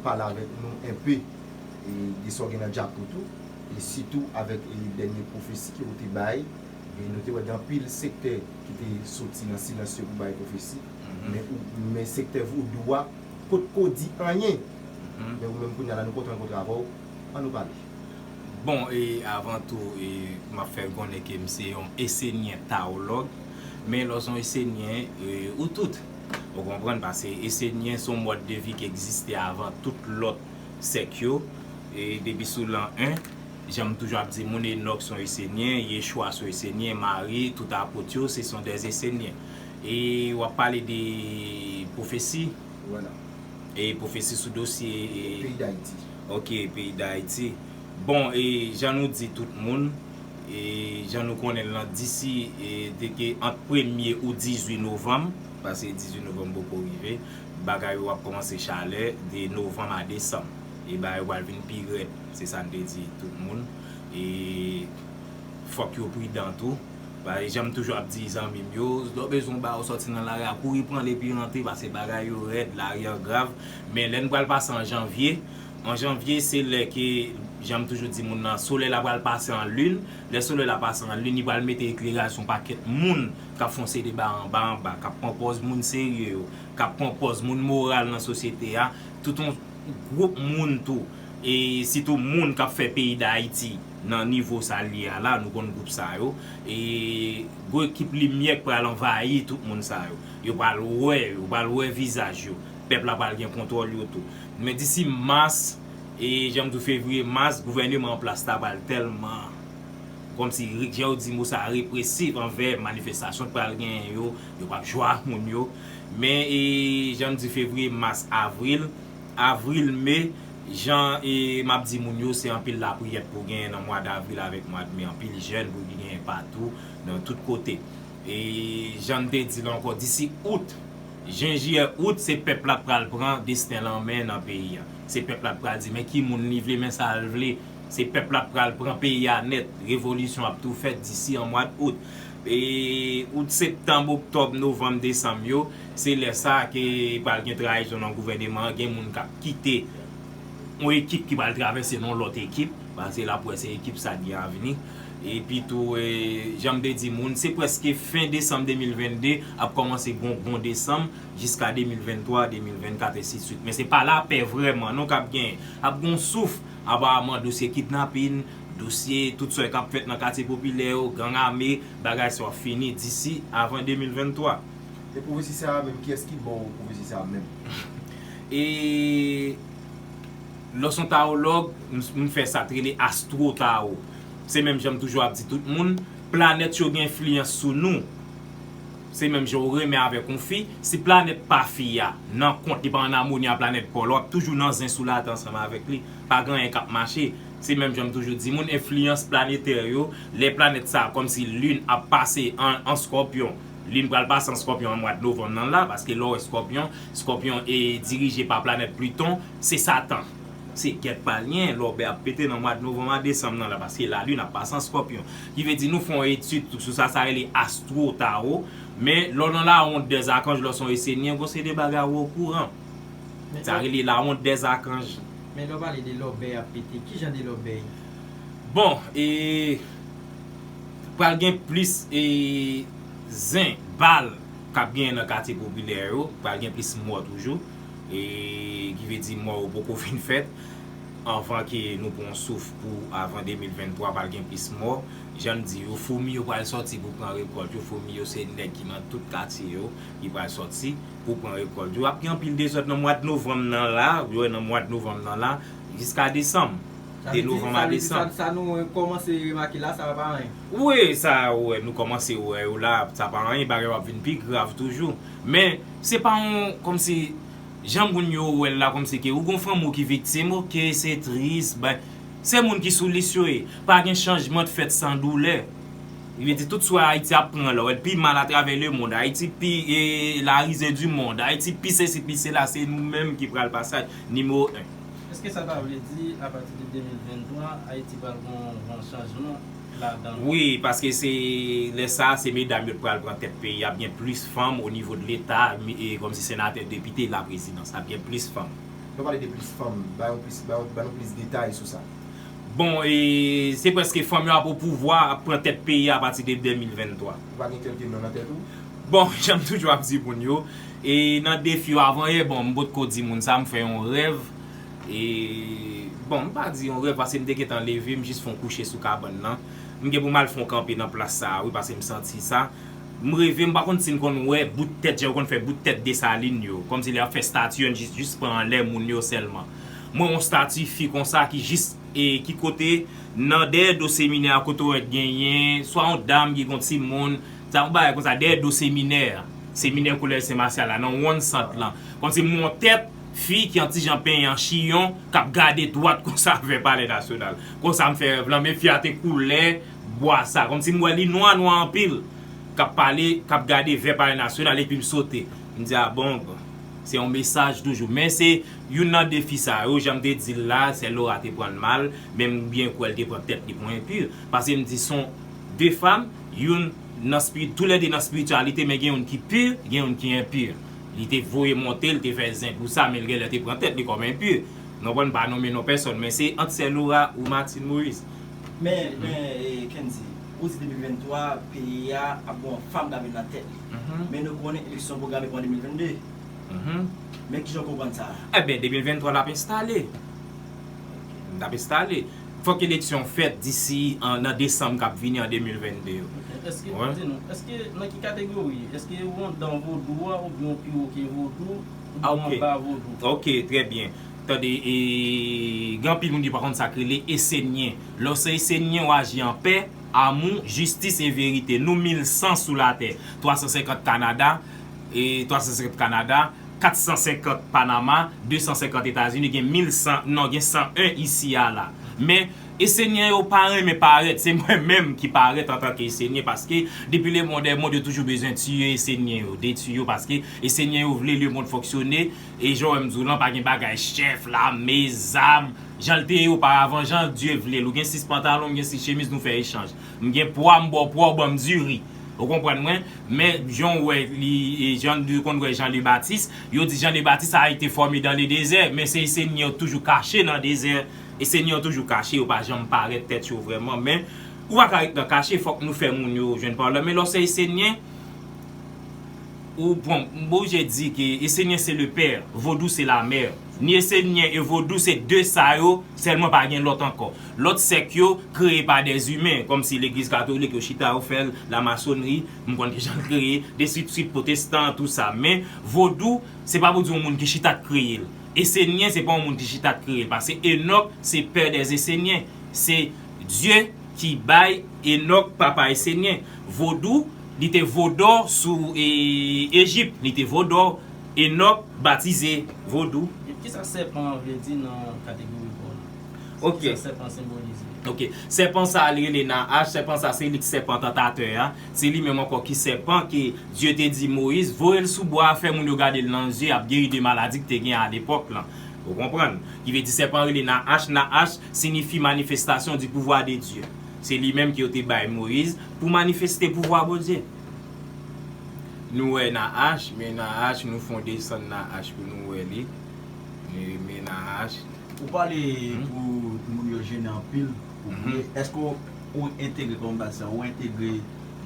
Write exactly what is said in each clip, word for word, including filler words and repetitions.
pale avèk nou enpe e, de sa w gen nan djak ou tou, e sitou avèk e, dènye pwofesi ke w te bay. E nou te wè gen anpil sektè ki te soti nan silans yo pou bay pwofesi, men, ou, men sektè vodou a potko di anyen. Men ou menm kounye a la, nou kontan rankontre avè w. Ann nou pale. Bon, e avan tou, e, m ap fè konnen ke m se yon Esenyen tawològ. Men lè w se yon Esenyen, e, ou tout. Ou konprann? Paske Esenyen se yon mòd de vi ki egziste avan tout lòt sèk yo. E depi sou lan en, jan m toujou ap di moun, Enòk se yon Esenyen, Yechwa se yon Esenyen, Mari, tout apot yo, se son dè Esenyen. E w ap pale de pwofesi. E pwofesi sou dosye e, Peyi Dayiti. Ok, peyi Dayiti. Bon, e jan nou di tout moun, e jan nou konnen l lan, disi e, te ke ant premye ou dizuit novanm, paske dizuit novanm poko rive, bagay yo ap kòmanse chalè de novanm a desanm. E bagay yo pral vin pi rèd, se sa n te di tout moun. E fòk yo pridan tou. Paske jan m toujou ap di zanmi m yo, lè w bezwen w ba yo sòti nan lari a, kouri pran l epi rantre, paske bagay yo rèd, lari an grav. Men lè n pral pase an janvye, an janvye se lè ke, jan m toujou di moun nan, solèy la pral pase an lin. Lè solèy la pase an lin, li pral mete ekleraj sou yon pakèt moun k ap fè yon seri de bagay anba anba, k ap pran pòz moun serye yo, k ap pran pòz moun moral nan sosyete a. Tout yon gwoup moun tou, e sitou moun k ap fè peyi Dayiti nan nivo sa l ye a la, nou konn gwoup sa yo. E gwo ekip limyè k pral anvayi tout moun sa yo. Yo pral wè, yo pral wè vizaj yo. Pèp la pral gen kontwòl yo tou. Men disi mas, e jan m di w, fevriye, mas, gouvèneman an plas la pral tèlman, kòmsi, jan yo di mo sa, represif anvè manifestasyon k pral genyen yo. Yo p ap jwe ak moun yo. Men e jan m di, fevriye, mas, avril, avril, me, jan e m ap di moun yo, se anpil lapriyè k pou genyen nan mwa davril avèk mwa de me, anpil jèn pou genyen patou, nan tout kote. E jan m te di l ankò, disi out, jen, jiyè, out, se pèp la k pral pran desten l an men nan peyi a. Se pèp la k pral di men ki moun li vle, men sa l vle. Se pèp la k pral pran peyi a nèt. Revolisyon ap tou fèt disi an mwa d out. E out, septanm, oktòb, novanm, desanm yo, se lè sa ke pral gen trayizon nan gouvèneman an, gen moun k ap kite yon ekip ki pral travèse nan yon lòt ekip, paske l ap wè se ekip sa k gen avni. Epi tou, e, jan m te di moun, se prèske fen desanm de mil vennde ap kòmanse gon bon desanm jiska de mil venntwa, de mil vennkat, ensidswit. Men se pa lapè vrèman non k ap genyen. Ap gon souf, aparaman, dosye kidnapin, dosye tout sa k ap fèt nan katye popilè yo, gang ame, bagay sa yo ap fini disi avan de mil venntwa. E pwofesi sa a menm, kiyès ki ba w pwofesi sa a menm? E lè w se yon tawològ, m, m fè sa k rele astwo tawo. Se menm jan m toujou ap di tout moun, planèt yo gen enfliyans sou nou. Se menm jan w renmen avèk yon fi, si planèt pa fi a nan kont li pa an amoni a planèt pa w la, w ap toujou nan zen sou latè ansanm avèk li. Pa gen anyen k ap mache. Se menm jan m toujou di moun, enfliyans planetè yo, lè planèt sa a, kòmsi lin ap pase an, an Skòpyon, lin pral pase an Skòpyon an mwa d novanm nan la, paske lè w wè Skòpyon, Skòpyon e dirije pa planèt Pliton, se Satan. Se gèt pa l ye, lòbèy ap pete nan mwa d novanm a desanm nan la, paske lalin ap pase an Skòpyon. Ki vle di nou fè yon etid sou sa, sa rele astwo tawo. Men lè w nan lawon dèzakanj, lè w se yon Esenyen, gon seri de bagay ou okouran. Sa rele lawon dèzakanj. Men lè w pale de lòbèy ap pete, ki jan de lòbèy? Bon, e pral gen plis e zen, bal k ap genyen nan katye popilè yo, pral gen plis mò toujou. E ki vle di mò yo poko fin fèt. Anvan ke nou pran yon souf pou avan de mil venntwa, pral gen plis mò. Jan m di yo, foumi yo pral sòti pou pran rekòlt yo. Foumi yo se nèg ki nan tout katye yo ki pral sòti pou pran rekòlt yo. Ap gen anpil dezòd nan mwa d novanm nan la, wi, nan mwa d novanm nan la, jiska desanm. De novanm a desanm. Sa nou kòmanse remake la, sa pa anyen. Wi, sa ou wè, nou kòmanse wè yo la, sa pa anyen, bagay yo ap vin pi grav toujou. Men, se pa yon, kòmsi, jan moun yo wè l la, kòmsi ke ou gon fanmi w ki viktim, oke, se tris, bay, se moun ki sou lis yo ye. Pa gen chanjman k fèt san doulè. Li vle di tout swa Ayiti ap pran lè w wè l pi mal atravè lemonn. Ayiti pi e, la risée du monde. Ayiti pi sesi, pi sela, se nou menm ki pral pase nimewo en. Èske sa ta vle di, apati de de mil venntwa, Ayiti pral gon yon chanjman ladan l? Wi, paske se lè sa a, se medam yo t pral pran tèt peyi a. Ap gen plis fanm o nivo de Leta, e, kòmsi senatè, depite, laprezidans. Ap gen plis fanm. Nou pale de plis fanm, ba yon plis, ba yon, ba nou plis detay sou sa. Bon, e se prèske fanm yo ap o pouvwa, ap pran tèt peyi a apati de de mil venntwa. Ou pa gen kèlke non nan tèt ou? Bon, jan m toujou ap di moun yo, e nan defi yo avan yè, bon, m potko di moun sa, m fè yon rèv, e, bon, m pa di yon rèv, paske m te gentan leve, m jis fè yon kouche sou kabann nan. M gen pou m al fè yon kanpe nan plas sa a, wi, paske m santi sa. M reve, m pa konn si n konn wè bout tèt, jan yo konn fè bout tèt Desalin yo. Kòmsi lè y ap fè stati, yo jis, jis pran anlè moun yo sèlman. M wè yon stati fi konsa ki jis, e, ki kote, nan dèyè do seminè a, kote w wè genyen, swa yon dam ki gon timoun, sa yon bagay konsa, dèyè do seminè a, seminè Kolèj Sen Masyal la, nan wonn sant lan. Kòmsi m wè yon tèt fi ki yon ti jan penyen an chiyon, k ap gade dwat konsa vè Palè Nasyonal. Konsa m fè rèv lan, men fi a te koulè bwa sa. Kòmsi m wè li nwa, nwa anpil, k ap pale, k ap gade vè Palè Nasyonal, epi m sote. M di, a bon, bon. Se yon mesaj toujou. Men se youn nan defi sa yo, jan m te di l la, sè Laura te pran l mal, men m byen kwè l te pran tèt li pou enpi. Paske m di, se yon de fanm, youn nan spiri-, toulède nan espirityalite, men gen youn ki pi, gen youn ki enpi. Li te voye monte, li te fè zen pou sa, men l genlè te pran tèt li kòm enpi. Nou konprann, pa nonmen non pèsòn, men se ant sè Laura ou Martine Moïse. Men, men, e, Kendy, ou di de mil venntwa, peyi a ap gen yon fanm k ap vin nan tèt li. Mhm. Men nou konnen eleksyon pwograme pou an de mil vennde. Mhm. Men kijan w konprann sa? Ebyen, de mil venntwa l ap enstale. L ap enstale. Fòk eleksyon fèt disi an, nan desanm k ap vini an de mil vennde yo. Ok. Èske, wi, di nou, èske nan ki kategori? Èske ou anndan vodou a, oubyen ou pi wo ke vodou, oubyen, ah, ok, ou anba vodou? Ok, trè byen. Tande, e, gen anpil moun ki pa konn sa k rele Esenyen. Lè w se Esenyen, w aji an pè, amou, jistis e verite. Nou mil san sou latè, twa san senkant Kanada, e twa san senkant Kanada, kat san senkant Panama, de san senkant Etazini, gen mil san, non, gen san en isi a la. Men, Esenyen yo pa renmen parèt, se mwen menm ki parèt antanke Esenyen, paske depi lemond dè mond, yo toujou bezwen tiye Esenyen yo, detwi yo, paske Esenyen yo vle lemond fonksyone, e jan w wè m di w lan, pa gen bagay chèf, lame, zam, jan l te ye oparavan, jan Dye vle l, ou gen sis pantalon, m gen sis chemiz, nou fè echanj. M gen pwa, m ba w pwa, w ban m diri. Ou konprann mwen? Men jan w wè li, e jan nou konn wè Jean le Baptiste, yo di Jean le Baptiste a été formé dans le désert, men se Esenyen yo toujou kache nan dezè. Esenyen yo toujou kache, yo pa janm parèt tèt yo vrèman, men ou pa ka ret nan kache, fòk nou fè moun yo jwenn pawòl la. Men lè w se Esenyen, ou, bon, m oblije di ke Esenyen se le pè, vodou se la mè. Ni Esenyen e vodou se de sa yo, sèlman pa gen lòt ankò. Lòt sèk yo kreye pa dè imen, kòmsi legliz katolik yo chita yo fè l, lamasonri, m konn kijan l kreye, de swit swit pwotestan, tou sa. Men vodou, se pa pou di yon moun ki chita k kreye l. Esenyen, se pa yon moun ki chita k kreye l, paske Enòk se pè dè Esenyen. Se Dye ki bay Enòk papa Esenyen. Vodou, li te vodò sou, e, Ejip, li te vodò. Enòk batize vodou. Kisa sèpan an vle di nan kategori pa w la? Ok. Kisa sèpan senbolize? Ok. Sèpan sa a, li rele Naach. Sèpan sa, se li k sèpan tantatè a. Se li menm ankò ki sèpan ke Dye te di Moyiz, voye l sou bwa a, fè moun yo gade l nan zye, y ap geri de maladi k te gen alepòk lan. Ou konprann? Ki vle di sèpan rele Naach. Naach siyifi manifestasyon di pouvwa de Dye. Se li menm ke yo te bay Moyiz pou manifeste pouvwa Bondye. Nou wè Naach, men Naach, nou fè yon desann Naach pou nou wè li. Men, men Naach. Ou pale pou, pou moun yo jennen anpil, ou priye. Èske ou, ou entegre kòm batizan, ou entegre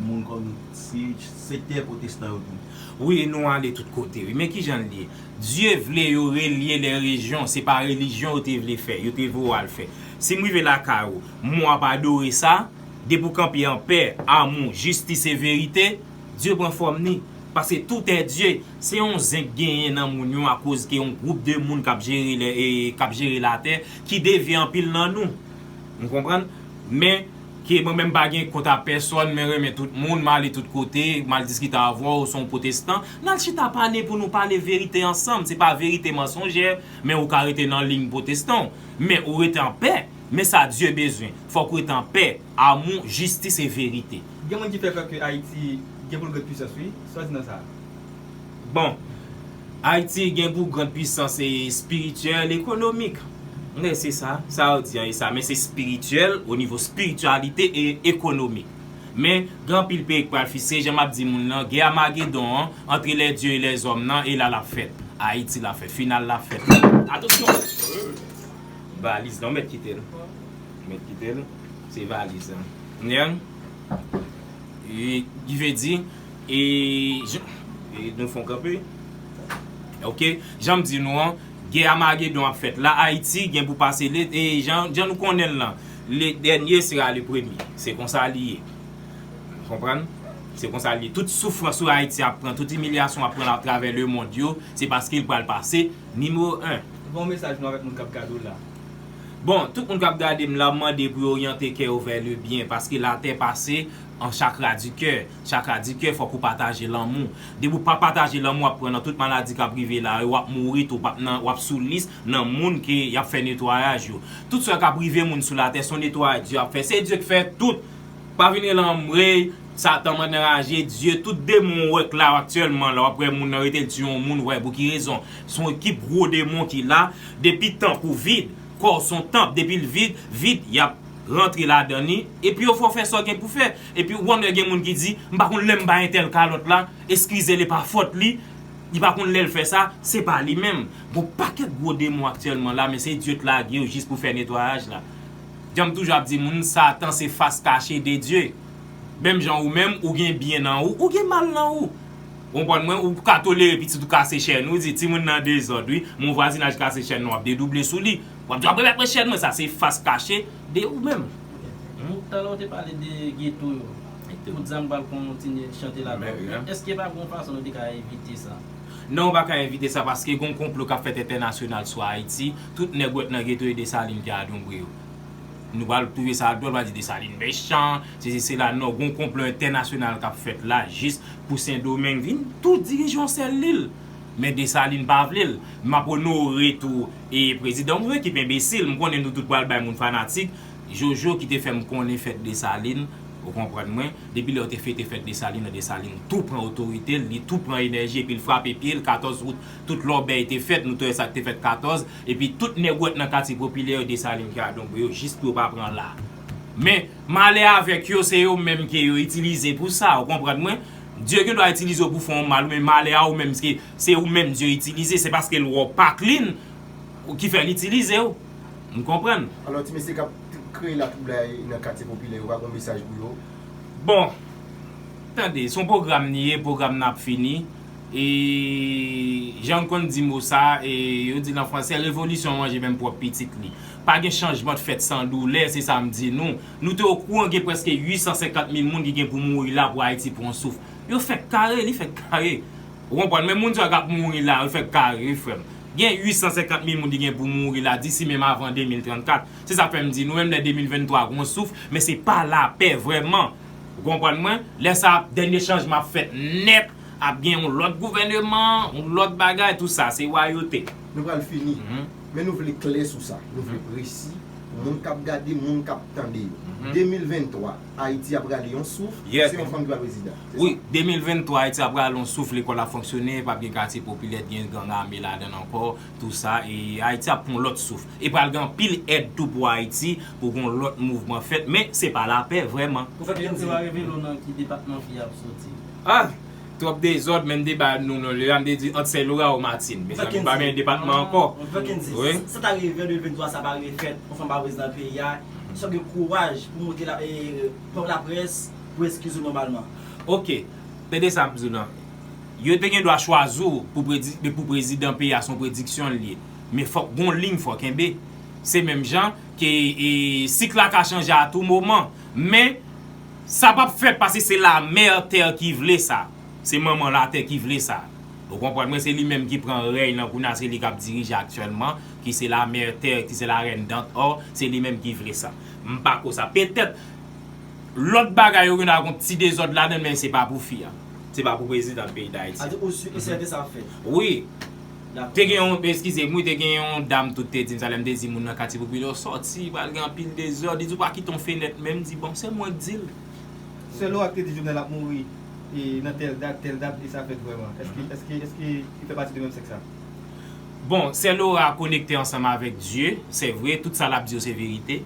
moun kòm si sektè pwotestan yo tou? Wi, nou ale tout kote, wi. Men kijan l ye? Dye vle yo relye lè rejyon, se pa relijyon yo te vle fè, yo te voye w al fè. Si m rive lakay ou, m w ap adore sa, depi w kanpe an pè, amou, jistis e verite, Dye pran fòm ni. Paske tout è Dye, se yon zen k genyen nan moun yo akoz ke yon gwoup de moun k ap jere lè, e, k ap jere latè, ki devye anpil nan nou. Nou konprann? Men, ke mwen menm pa gen kont a pèsòn, men renmen tout moun, m ale tout kote, m al diskite avè w, ou se yon pwotestan, n al chita pale pou nou pale verite ansanm. Se pa verite mansonjè, men ou ka rete nan liy pwotestan w. Men ou rete an pè. Men sa Dye bezwen. Fòk ou rete an pè, amou, jistis e verite. Gen moun ki fè kwè ke Ayiti gen pou l grann pwisans, wi. Sa w di nan sa? Bon, Ayiti gen pou grann pwisans e espirityèl, ekonomik. Men se sa, sa yo di an, e sa. Men se espirityèl, o nivo espirityalite e ekonomik. Men, gen anpil peyi k pral fise, jan m ap di moun nan, gè Amagedon an, entre les dieux et les hommes nan, e la l ap fèt. Ayiti la fèt, final la fèt. Atansyon! Valiz la, ou mèt kite l. Ou mèt kite l. Se valiz la. Kounye a, e, ki vle di, e, jan, e, nou fè yon kanpe. Ok, jan m di nou an, gè Amagedon ap fèt la, Ayiti gen pou pase le, e, jan, jan nou konnen l lan, le dènye sera le premye. Se konsa li ye. Konprann? Se konsa li ye. Tout soufrans ou Ayiti ap pran, tout imilyasyon ap pran atravè lemonn yo, se paske l pral pase nimewo en. Bon mesaj nou avèk moun k ap gade w la. Bon, tout moun k ap gade m la, m mande pou yo oryante kè yo vè le byen, paske latè pase an chakra di kè. Chakra di kè, fòk ou pataje lanmou. Depi w pa pataje lanmou, w ap pran nan tout maladi k ap rive la yo, w ap mouri tou, w ap nan, w ap sou lis nan moun ke y ap fè netwayaj yo. Tout sa k ap rive moun sou latè, se yon netwayaj Dye ap fè. Se Dye k fè tout. Pa vin rele anmwey, Satan mande anraje, Dye, tout demon w wè k la aktyèlman la, w ap wè moun nan rete l tiye yon moun, wè, pou ki rezon? Se yon ekip gwo demon ki la, depi tanp ou vid, kò w se yon tanp, depi l vid, vid, y ap rantre ladan li, epi yo fè w fè sa w gen pou fè. Epi w konn wè gen moun ki di, m pa konn lè m bay entèl kalòt la, eskize l, e pa fòt li, li pa konn lè l fè sa, se pa li menm. Gon pakèt gwo demon aktyèlman la, men se Dye k lage yo jis pou fè netwayaj la. Jan m toujou ap di moun, Satan se fas kache de Dye. Menm jan ou menm, ou gen byen nan ou, ou gen mal nan ou. Ou konprann mwen? Ou ka tolere pitit ou kase chèn ou, di timoun nan dezòd, wi, men yon vwazinaj kase chèn nan, w ap dedouble sou li. W ap di, w ap remèt mwen chèn mwen, sa se fas kache de ou menm. Talè w te pale de geto yo. Tout zam pral kontinye chante ladan. Èske pa gon fason nou te ka evite sa? Non, ou pa ka evite sa, paske gon konplo k ap fèt entènasyonal sou Ayiti. Tout nèg ou wè k nan geto yo, Desalin ki adonbre yo. Nou pral twouve sa dwòl, pral di Desalin mechan, sesi sela. Non, gon konplo entènasyonal k ap fèt la, jis pou Sendomeng vin tou dirije yon sèl lil. Men Desalin pa vle l. M ap onore tou e prezidan, yon ekip enbesil. M konnen nou tout pral bay moun fanatik. Jojo ki te fè m konnen fèt Desalin, ou konprann mwen. Depi lè yo te fete fèt Desalin nan, Desalin tou pran otorite l, li tou pran enèji, epi l frape pye l. Katòz out, tout lòbèy te fèt, nou te wè sa k te fèt katòz, epi tout nèg ou wè k nan katye popilè yo, Desalin ki adonbre yo, jis pou yo pa pran la. Men, malè avèk yo, se yo menm ke yo itilize pou sa, ou konprann mwen? Dye gen dwa itilize w pou fè yon mal, men malè a ou menm, se, se ou menm Dye itilize, se paske l wè w pa clean ki fè l itilize w. M konprann. Alò, ti mesye k ap kreye latwoublay nan katye popilè yo, pa gon mesaj pou yo? Bon, tande, se yon pwogram li ye, pwogram nan ap fini. E jan n konn di mo sa, e yo di l an fransè, revolisyon manje menm pwòp pitit li. Pa gen chanjman k fèt san doulè, se sa m di nou. Nou te okouran gen prèske uit san senkant mil moun ki gen pou mouri la pou Ayiti pran yon souf. Yo fèk kare, li fèk kare. Ou konprann? Men moun sa yo k ap mouri la, yo fèk kare, wi, frè m. Gen uit san senkant mil moun ki gen pou mouri la, disi menm avan de mil trannkat. Se sa k fè m di nou, menm lè de mil venntwa gon souf, men se pa lapè vrèman. Ou konprann mwen? Lè sa a, dènye chanjman ap fèt nèt, ap gen yon lòt gouvèneman, yon lòt bagay, tou sa, se wayote. Nou pral fini. Mhm. Men nou vle klè sou sa. Nou vle presi. Pou moun k ap gade, moun k ap tande yo. Mhm. De mil venntwa, Ayiti ap rale yon souf, yes, se yon fanm ki pral prezidan. Se wi, sa? De mil venntwa, Ayiti ap rale yon souf, lekòl ap fonksyone, p ap gen katye popilè, gen gang ame ladan l ankò, tou sa, e Ayiti ap pran yon lòt souf. E pral gen anpil èd tou pou Ayiti, pou gen yon lòt mouvman fèt, men se pa lapè vrèman. Ou fèk yo, yo pa revele w nan ki depatman fi a ap soti? Ah! Twòp dezòd, menm deba nou, nou, lè a m te di ant Sè Lora ou Martine. Mezanmi, pa menm depatman ankò. Wi. Sa ta rive an de mil venntwa, sa pa refèt, yon fanm pa prezidan peyi a. Sa gen kouraj pou montre la, e, pòv laprès, pou eskize w nòmalman. Ok. Tande sa m di w lan. Yo te gen dwa chwazi w pou predi-, pou prezidan peyi a, se yon prediksyon l ye. Men fòk gon liy, fòk kenbe. Se menm jan ke, e, sik la ka chanje a tou moman. Men, sa p ap fèt paske se lamè tè ki vle sa. Se manman latè ki vle sa. Ou konprann mwen, se li menm ki pran rèy lan kounye a, se li k ap dirije aktyèlman, ki se lamè tè, ki se la reine d'or, se li menm ki vle sa. M pa ko sa. Petèt, lòt bagay yo gen dwa gon ti dezòd ladan l, men se pa pou fi a. Se pa pou prezidan peyi Dayiti. Sa di ou si e sèten sa ap fèt? Wi. Dakò. Te gen yon, eskize m, wi, te gen yon dam tou te di m sa, lè m te di moun nan katye popilè yo sòti, pral gen anpil dezòd. Li di ou pa kite yon fenèt menm, di bon, se mwen k di l. Sè Lora ki te di Jovenel ap mouri, e, nan tèl dat, tèl dat, e sa fèt vrèman. Èske, èske, èske li fè pati de menm sèk sa? Bon, Sè Lora konekte ansanm avèk Dye, se vre, tout sa l ap di yo se verite.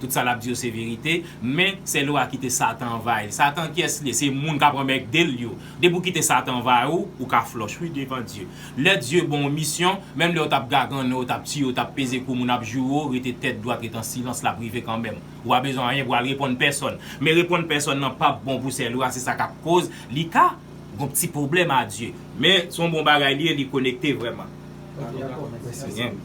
Tout sa l ap di yo se verite, men sèl ou a kite Satan anvayi l. Satan kiyès li ye? Se moun k ap anmègde l yo. Depi w kite Satan anvayi w, ou ka flòch wi devan Dye. Lè Dye ban w misyon, menm lè yo t ap gaganne w, t ap tiye w, t ap peze kou moun ap joure w, rete tèt dwat, rete an silans, l ap rive kanmenm. Ou pa bezwen anyen pou al reponn pèsonn. Men reponn pèsonn nan p ap bon pou sèl ou a, se sa k ap koz li ka gon ti pwoblèm a Dye. Men se yon bon bagay li ye, li konekte vrèman. Ok, dakò. Mèsi. Byen.